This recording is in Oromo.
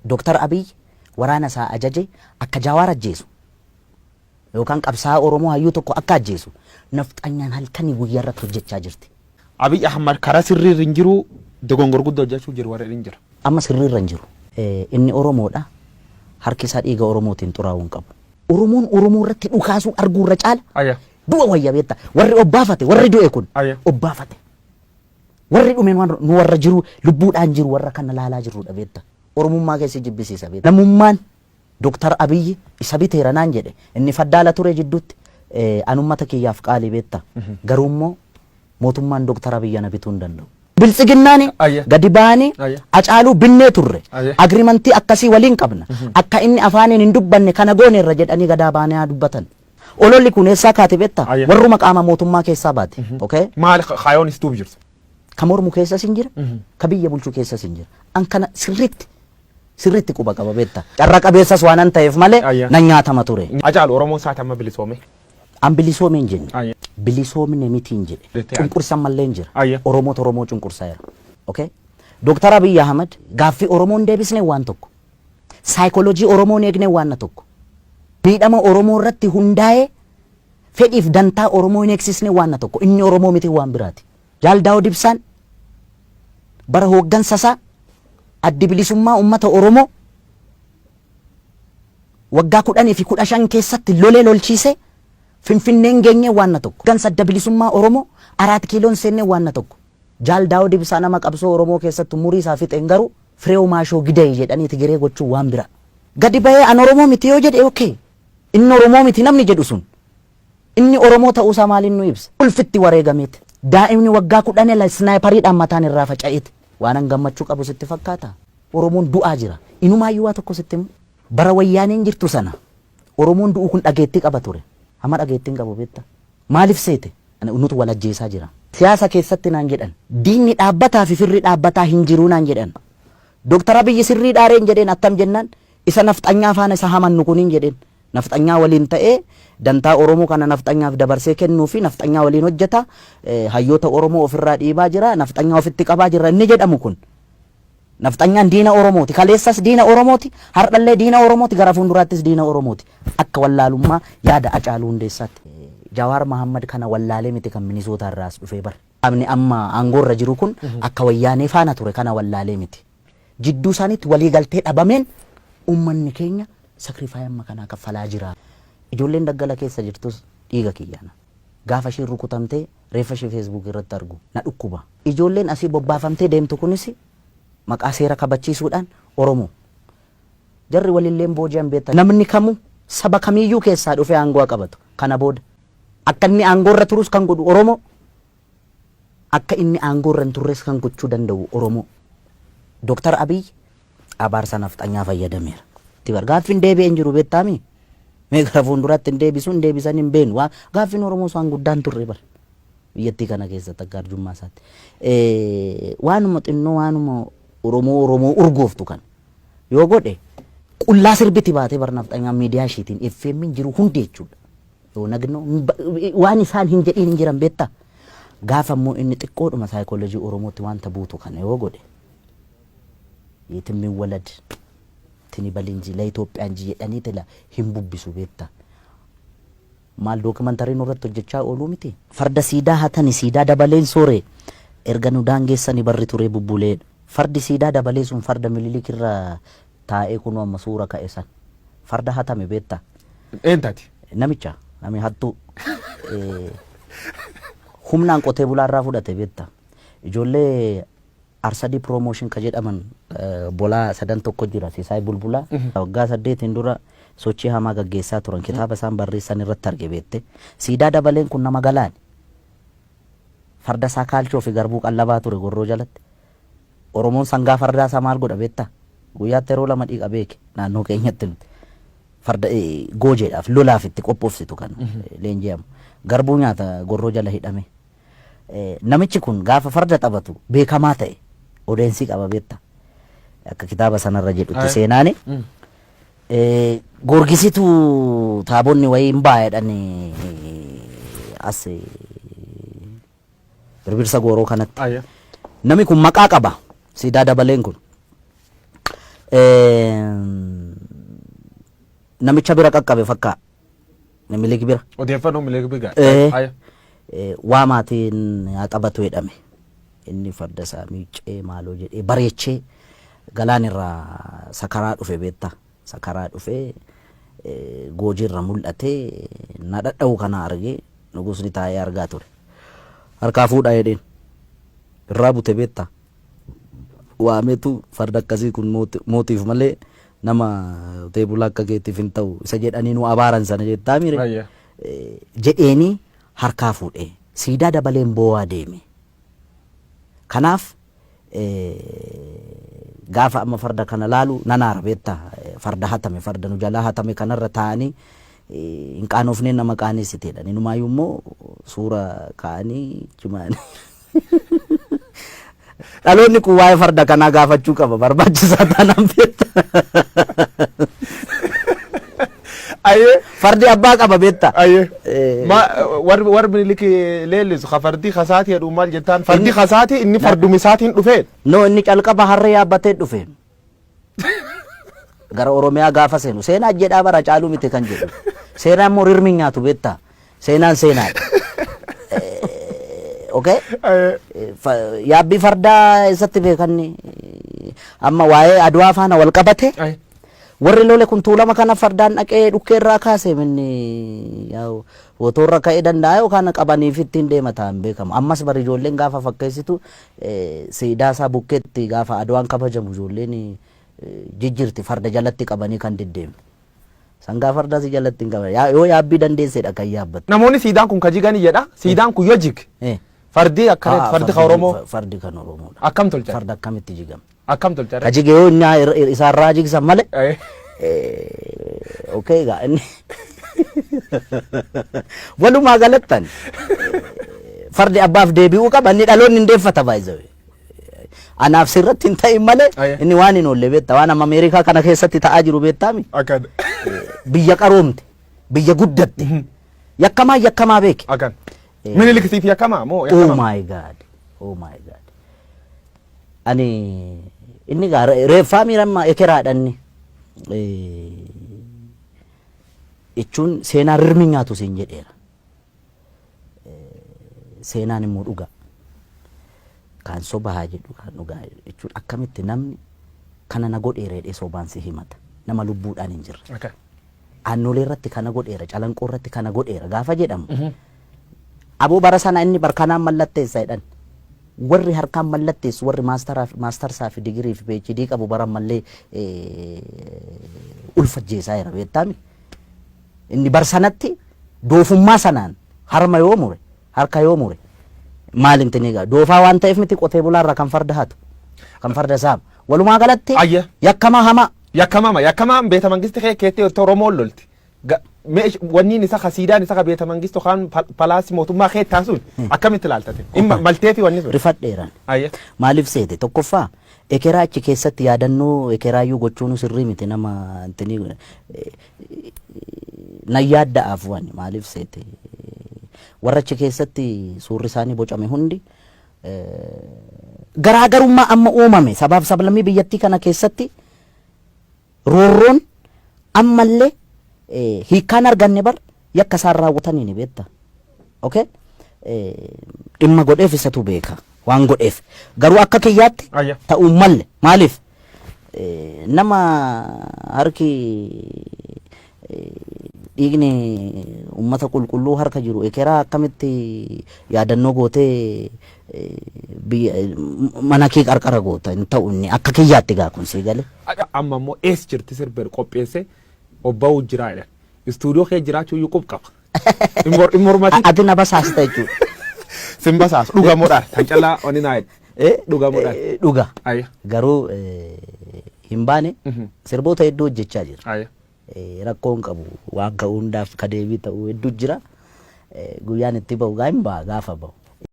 Dooktar Abiy waraana isaa ajaje akka Jawaar ajjeesu yookaan qabsaa'aa Oromoo hayyuu tokko akka ajjeesu nafxanyaan halkanii guyyaa irratti hojjechaa jirti. Abiy Ahmad karaa sirriirra hin jiru, dogongor guddaa hojjechuu jiru warra hin jira. Amma sirriirra hin jiru. Inni Oromoodha. Harki isaa dhiiga Oromootiin xuraa'uu hin qabu. Oromoon Oromoo irratti dhukaasuu arguu irra caala du'a wayya beekta. Warri obbaafate, warri du'e kun obbaafate. Warri dhumeen waan nu warra jiru lubbuudhaan jiru warra kana laalaa jirrudha beekta. Oromummaa keessa jibbisiisa beekta. Namummaan Doktar Abiyyi isa biteera naan jedhe inni faddaala ture jidduutti an ummata kiyyaaf qaalii beekta. Garuu immoo mootummaan Doktar Abiyyi ana bituu hin danda'u. Biltsiginnaani gadi ba'anii Acaaluu binnee turre. Agrimantii akkasii waliin qabna. Akka inni afaaniin hin dubbanne kana gooneerra jedhanii gadaa ba'anii haa dubbatan. Ololli kun eessaa kaate beektaa? Warruma qaama mootummaa keessaa baate. Okay? Maali kaayoon istuuf jirtu? Ka mormu keessas hin jira, ka biyya bulchu keessas hin jira. An kana sirriitti sirriitti quba qaba beektaa? Carra qabeessas waanan ta'eef malee nan nyaatama ture. Acaalu Oromoon saati amma bilisoome. An bilisoome hin jenne. Bilisoomne miti hin jedhe. Cunqursa ammallee hin jira. Oromootu Oromoo cunqursaa jira. Okay? Dooktar Abiy Ahmad gaaffii Oromoon deebisne waan tokko. Saayikooloojii Oromoon eegne waan tokko. Miidhama Oromoo irratti hundaa'ee fedhiif dantaa Oromoo hin eegsisne waan tokko. Inni Oromoo miti waan biraati. Jaal Daawud Ibsaan bara hooggansa isaa Addi Bilisummaa Uummata Oromoo waggaa 10 fi 15 keessatti lolee lolchiisee Finfinneen geenyee waan tokko. Hooggansa Adda Bilisummaa Oromoo Araat Kiiloon seennee waan tokko. Jaal Daawud Ibsaa nama qabsoo Oromoo keessatti umurii isaa fixeen garuu Fireew Maashoo Gidayi jedhanii Tigiree gochuun waan biraa. Gadi bahee an Oromoo miti yoo jedhe okay. Inni Oromoo miti namni jedhu sun inni Oromoo ta'uusaa maaliin nu ibsa? Ulfitti wareegameeti. Daa'imni waggaa 10 la isnaayipariidhaan mataan irraa faca'eeti. Waanan gammachuu qabu sitti fakkaataa? Oromoon du'aa jira. Inumaayyuu waa tokko sitti himu. Bara Wayyaaneen jirtu sana Oromoon du'uu kun dhageettii qaba ture. Amma dhageettii hin qabu beektaa? Maaliif seete? Nutu wal ajjeesaa jira. Siyaasa keessatti naan jedhan. Diinni dhaabbataa fi firri dhaabbataa hin jiru naan jedhan. Dooktar Abiyyi sirrii dhaareen jedheen attam jennaan isa nafxanyaa faana isa hamannu kuniin jedheen. Nafxanyaa waliin ta'ee dantaa Oromoo kana nafxanyaaf dabarsee kennuu fi nafxanyaa waliin hojjeta. Hayyoota Oromoo ofirraa dhiibaa jira. Nafxanyaa ofitti qabaa jira inni jedhamu kun. Nafxanyaan diina Oromooti. Kaleessas diina Oromooti. Har'allee diina Oromooti. Gara fuulduraattis diina Oromooti. Akka wallaalummaa yaada Hacaaluu Hundeessaatti. Jawaar Mahaammad kana wallaalee miti kan Minisootaa irraa as dhufee bar. Qaamni amma aangoorra jiru kun akka Wayyaanee faana ture kana wallaalee miti. Jidduu isaaniitti walii galtee dhabameen uummanni keenya sacrifice amma kanaa kaffalaa jira. Ijoolleen daggala keessa jirtus dhiiga kiyyaana. Gaafa isheen rukutamtee reeffa ishee Facebook irratti argu na dhukkuba. Ijoolleen asii bobbaafamtee deemtu kunis maqaa seera kabachiisuudhaan Oromoo. Jarri walilleen booji'an beekta. Namni kamuu saba kamiiyyuu keessaa dhufee aangoo haa qabatu. Kana booda akka inni aangoo irra turus kan godhu Oromoo. Akka inni aangoo irra hin turres kan gochuu danda'u Oromoo. Doktar Abiy abaarsa nafxanyaa fayyadameera. Itti bar gaaffiin deebi'ee hin jiru beektaami. Mee gara fuulduraatti hin deebisu hin deebisan hin beeknu. Waa gaaffiin Oromoo isaan guddaan turre bar. Biyyattii kana keessatti akka arjummaa isaatti. Waanuma xinnoo waanuma Oromoo Oromoo urgooftu kana yoo godhe qullaa sirbiti baatee bar nafxanyaan miidiyaa ishiitiin FM jiru hundi jechuudha. Yoo nagnoo waan isaan hin jedhiin hin jiran beektaa. Gaafa immoo inni xiqqoodhuma saayikoolojii Oromootti wanta buutu kana yoo godhe yetimmin walad tini balinji la Itoophiyaan ji jedhanii tila hin bubbisu beektaa. Maal dookimantarii nurratti hojjechaa ooluu miti? Farda siidaa hatani siidaa dabaleen soore erga nu daangeessani barri turee bubbulee. Fardi siidaa dabalee sun farda Mililik irra taa'ee kunoo amma suura ka'e san. Farda hatame beektaa? Eentaati? Namicha nami hattuu humnaan qotee bulaa irraa fudhate beektaa? Ijoollee Arsadii Promotion ka jedhaman bolaa sadan tokko jira Sisaay Bulbulaa waggaa saddeetiin dura sochii hamaa gaggeessaa turan kitaaba isaan barreessan irratti arge beekte. Siidaa Dabaleen kun nama galaani. Farda isaa kaalchoo fi garbuu qallabaa ture gorroo jalatti. Oromoon sangaa fardaa isaa maal godha beektaa? Guyyaatti yeroo lama dhiqa beeki naannoo keenyatti nuti. Farda goojeedhaaf lolaaf itti qophoofsitu kan leenji'amu. Garbuu nyaata gorroo jala hidhamee. Namichi kun gaafa farda taphatu beekamaa ta'e odeensii qaba beekta. Akka kitaaba sanarra jedhutti seenaani. Goorgisitu taabonni wayii hin ba'a jedhani as birbirsa gooroo kanatti. Namni kun maqaa qaba. Siidaa Dabaleen kun. Namicha bira qaqqabe fakkaa. Minilik bira. Odeeffannoo Minilik bira. Eh. Waa maatiin haa taphatu jedhame. Inni farda isaa miiccee maaloo jedhee bareechee galaan irraa sakaraa dhufe beektaa. Sakaraa dhufee goojiirra mul'atee na dhadha'u kana argee nugusni taa'ee argaa ture. Harkaa fuudhaa jedheen. Irraa bute beektaa. Waameetu farda akkasii kun mootiif malee nama qotee bulaa akka keetiif hin ta'u isa jedhanii nu abaaran sana jettaa mire. Jedheenii harkaa fuudhee siidaa dabaleen boo'aa deeme. Kanaaf gaafa amma farda kana laalu nan aara beektaa, farda hatame, farda nu jalaa hatame kanarra taa'anii hin qaanofnee nama qaaneessiteedha. Inumaayyuu immoo suura kaa'anii jimaan. Dhaloonni kun waa'ee farda kanaa gaafachuu qaba, barbaachisaa taanaan beektaa. Ayyee. Fardi abbaa qaba beektaa. Ayyee. Ma warri Minilik leellisu ka fardi kasaati jedhu maal jettaan, fardi kasaati, inni fardumi isaatiin dhufee. No, inni calqaba harree yaabbatee dhufe. Gara Oromiyaa gaafa seenu seenaa jedhaa bara caaluu miti kan jedhu. Seenaa immoo rirmi hin nyaatu beektaa. Seenaan seenaadha. Okay? Yaabbii fardaa eessatti beekanni amma waa'ee Adwaa faana wal qabate, warri lole kun Tuulama kana fardaan dhaqee dhukkee irraa kaase, minni yaa'u fotoorra ka'ee danda'a yookaan qabaniif ittiin deema ta'an beekamu. Ammas bari ijoolleen gaafa fakkeessitu siidaa isaa bukkeetti gaafa Adwaan kabajamu ijoolleen jijjiirti, farda jalatti qabanii kan deddeemu. Sangaa fardaa si jalatti hin qaban. Yoo yaabbii dandeessedha kan yaabbattu. Namoonni siidaan kun ka jigani jedha. Siidaan kun yoo jig. Fardi akkana, fardi ka Oromoo. Fardi kan Oromoodha. Akkam tolchan? Farda akkamitti jigama? Akkam tolchan? Ka jige yoo inni isaarraa jigsan malee. Okay, egaa inni walumaa galattan fardi abbaaf deebi'uu qaba, inni dhaloonni hin deeffata baay'ee. Anaaf sirratti hin ta'in malee inni waan hin oolle beekta, waan amma Ameerikaa kana keessatti ta'aa jiru beektaami. Akkan. Biyya qaroomte, biyya guddatte, yakkamaa yakkamaa beeke. Akkan. Minilik siif yakkamaa moo Oh yakkamaa? my God. Oh my God. Ani inni gaa reeffaa miiramma ekeraadha inni. Jechuun seenaa rirmi nyaatu siin jedheera. Seenaan immoo dhugaa. Kaan soba haa jedhu, kaan dhugaa jedhu, jechuun akkamitti namni kana na godheera jedhee sobaan si himata, nama lubbuudhaan hin jirre. Aannolee irratti kana godheera, Calanqoo irratti kana godheera gaafa jedhamu. Aboo bara sana inni barkanaan mallatteessa jedhan. Warri harkaan mallatteessu, warri maastarsaa fi digirii fi PhD qabu bara ammallee ulfajjeessaa jira beektaami. Inni bar sanatti doofummaa sanaan harma yoo mure, harka yoo mure, maal intini egaa doofaa waan ta'eef miti qotee bulaa irraa kan farda hatu, kan farda saamu. Walumaa galatti yakkamaa hamaa. Yakkamama yakkamaan beeta mangisti kee keettee yeroo Oromoon lolti. Wanniin isa ka siidaan isa ka beeta mangistu kaan palaasii mootummaa kee taasuun akkamitti ilaaltate? Maltee fi wanni sun. Rifadheeran. Maaliif seete, tokkoffaa ekeraa achi keessatti yaadannoo ekeraayyuu gochuun sirrii miti, nama intini nan yaadda'aaf waan, maaliif seete, warra achi keessatti suurri isaanii bocame hundi garaagarummaa amma uumame sabaaf sablammii biyyattii kana keessatti roorroon ammallee hiikkaan arganne bar yakka isaan raawwatanii ni beekta. Okay? Dhimma godheef isatu beeka waan godheef. Garuu akka kiyyaatti ta'uu malle, maaliif nama harki dhiigni ummata qulqulluu harka jiru ekeraa akkamitti yaadannoo gootee biyya mana kee qarqara goota? Hin ta'u inni akka kiyyaatti gaa kun sii galee. Amma immoo ees jirti sirba qopheesse obba'uu jira jedhan. Istuudiyoo kee jiraachuu iyyuu qub qaba. In mormati. Ati na basaasta jechuudha. Sin basaasu, dhugamoodhaan. Kan callaa wani naa jedhe. Dhugamoodhaan. Dhuga. Garuu hin baane, sirboota hedduu hojjechaa jira. Rakkoo hin qabu, waan ka'uu hundaaf ka deebii ta'uu hedduu jira. Guyyaan itti ba'u gaa hin ba'a gaafa ba'u.